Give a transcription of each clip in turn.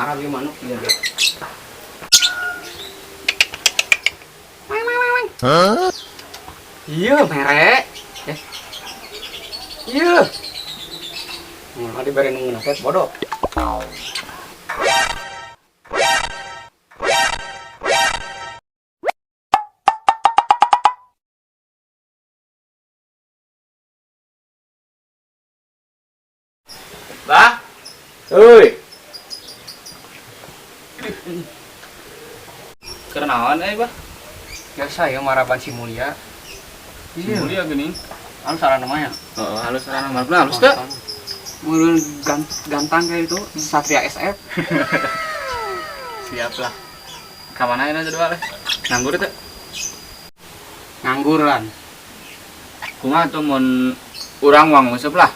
Parah ieu manuk ieu. Iya, mere. Eh. Iya. Tadi bere nunggu teh bodoh. Bah, Euy, keur naon euy, Bah? Biasa ya maraban si Mulia. Si Mulia geuning. Anu saran namanya. Heeh, halus sarana marabna halus teu? Meureun gantang kayak itu Satria SF. Siap lah. Ka mana ayeuna jadwal teh? Nganggur teu? Ngangguran. Kumaha tuh mun urang wang nguseup lah.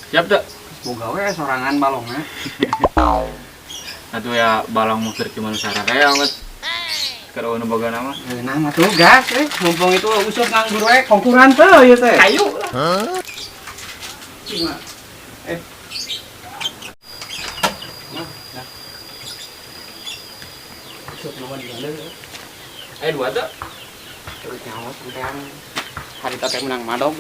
Siap teu? Boga we sorangan balongna. Atuh ya balong mukir ki manusia raya banget. Keur nu boga nama. Nah, mah tuh gas eh mumpung itu usuk nganggur we konkuran teu ieu teh. Ayo lah. Cuma eh. Nah, nah. Usuk nomor di mana? Aya dua teu? Terus nyawa sampean hari teh menang madog.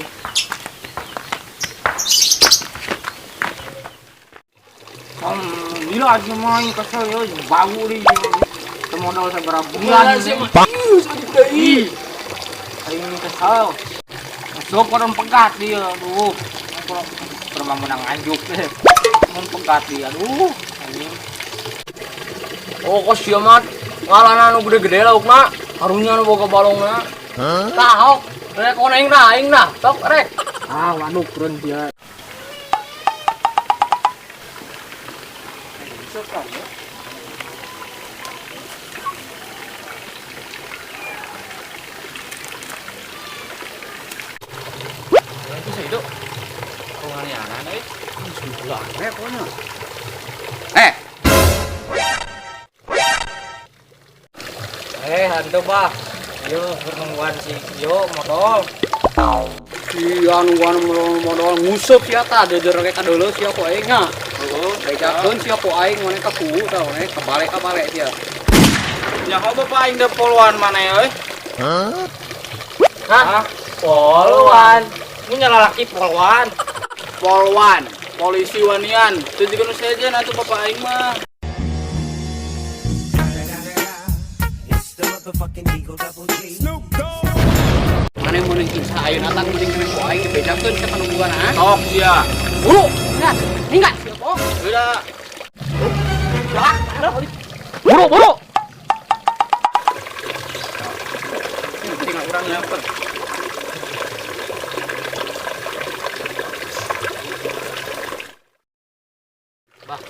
Gila aja main kesel ya, bau di modal seberapa bulan sih ini. mah. Ih, aing kesel. Masuk orang pegat dia, aduh. Kalau pernah menang anjuk deh. Mun pegat dia, aduh. Anjing. Oh, kos sia mah ngalana nu gede-gede laukna, karunya nu boga balongna. Tah, hok. Rek koneng nah aing nah, tok rek. Ah, waduh, keren dia. Itu sih itu. Penganianan euy. Sebulan we pokoknya. Eh. Eh, hantu bah. Yo, nungguan si yo modal. Iya nungguan modal nguseup sia tah deudeur ge kadeuleu sia ku aing nya. Heeh, bejakeun sia ku aing maneh ka kuwu tah maneh kabale-kabale sia. Nyaho bapak aing da poluan mana euy? Hah? Polwan. Mun lalaki polwan. Polwan, polisi wanian. Teu jiga nu sejen atuh bapak aing mah. Maneh mun kisah ayeuna tah mending kena ku aing dibejakeun sia panungguan ah. Tok sia. Buru. Nah, hingga sia kok. Udah. Buru, buru. Tinggal urang nyamper. Bah.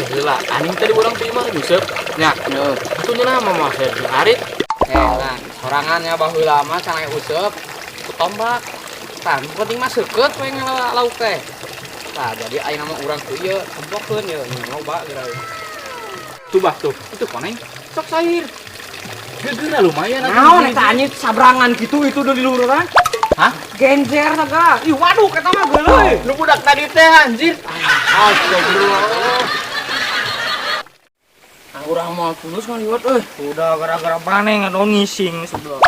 Gila, anjing tadi urang teh mah nguseup. Nya, atuh nya mah mah arit. Eh, nah, sorangan ya baheula mah can aya useup ku tombak. Tah, nu penting mah seukeut we lauk teh. Tah, jadi ayeuna mah urang ku ieu tempokeun ieu loba geura. Tuh bah tuh, itu koneng. Sok sair. Gegeuna lumayan atuh. Naon eta anjing sabrangan gitu itu di luhuran? Hah? Genjer saga. Ih, waduh eta mah geuleuh. Lu budak tadi teh anjir. Astagfirullah. Ah, urang mau tulus ngaliwat euy. Udah gara-gara maneh ngadon ngising sebelah.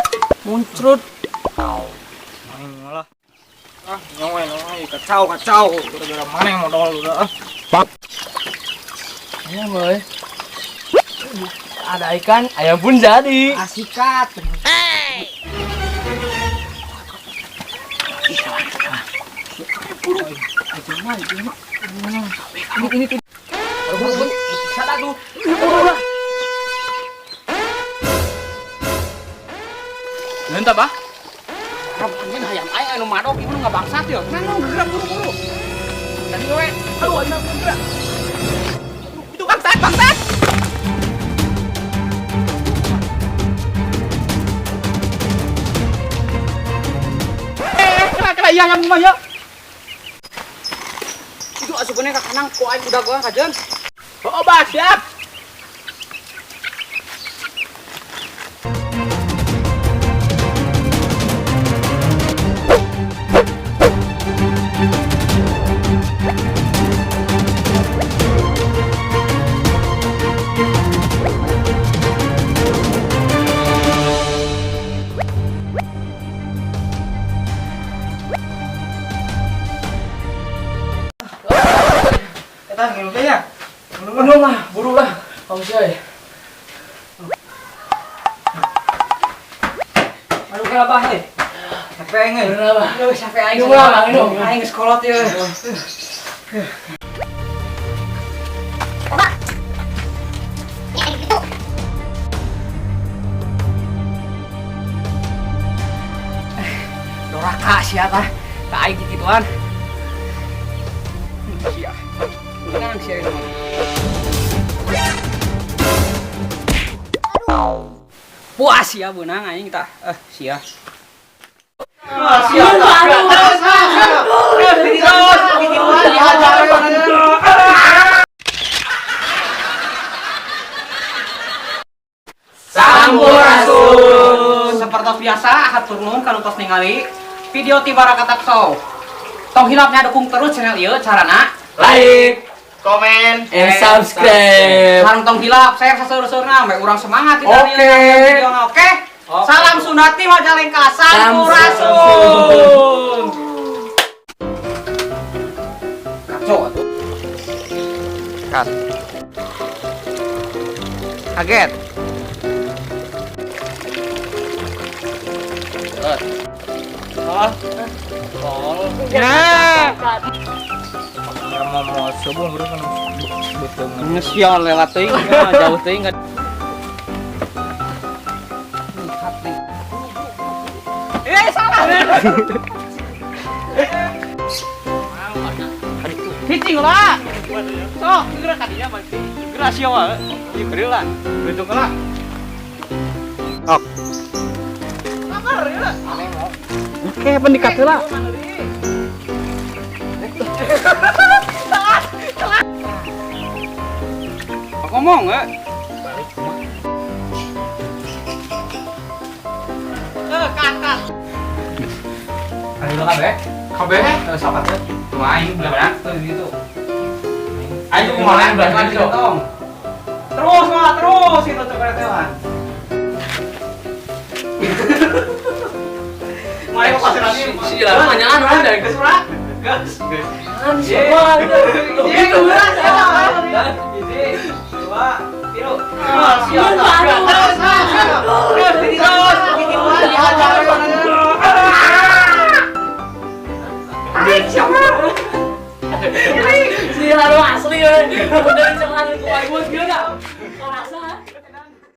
Muncrut. Main malah. Ah, nyawa nyawa kacau kacau gara-gara maneh modal udah ah. Iya, boy. Ada ikan, ayam pun jadi. Asikat. Ini tuh. Sada tuh. Lentah bah. Anjing hayam aing anu madok ieu nu ngabangsat ya. Nang gerak buru-buru. Tadi we. Aduh aing gerak. Itu bangsat, bangsat. Eh, kena kena iya yang mah ya. Itu asupannya ka kanang ku aing udah gua kajeun. Oh, bah, siap. Ah, buru lah. Kamu sih. Aduh kenapa bah euy? Capek aing euy. Kenapa? Aduh capek aing. Minum lah, minum. Aing geus kolot ieu. Doraka sia tah. Ka aing kikituan. Sia. Menang sia ini mah. Puas sia beunang aing tah. Eh sia. Sia. Sampurasun. Seperti biasa, hatur nuhun ka nu tos ningali video ti Barakatak Show. Tong hilapnya dukung terus channel ieu carana Like, Komen. and subscribe. Sareng tong hilap share saseur-seurna we urang semangat kita Oke. videona, oke? Salam Sundati Majalengka, sampurasun. Kacau atuh. Cut. Kaget. Nah. Mau coba bro kan betul. Ngesial lewat teuing, jauh teuing. Eh salah. Hiji lah. Sok, geura ka dinya berarti. Geura sia wae. Ieu geura lah. Bentuk lah. Ok. Kabar ya. Oke, pendikat heula. Ngomong eh. Eh, kakak. Ayo kabeh. Kabeh? Eh, sapat teh. Cuma aing belah tuh gitu. Ayo kumaha belah gitu. Terus mah, terus itu coba teh mah. Mari kok pasir lagi. Si lalu manyaan orang dari Geus ora? Geus. Geus. Siapa? Gitu beras ya. Hiji, dua, tilu. Siap. Terus, terus, terus. Si lalu asli ya. Udah cekan ku aing gila.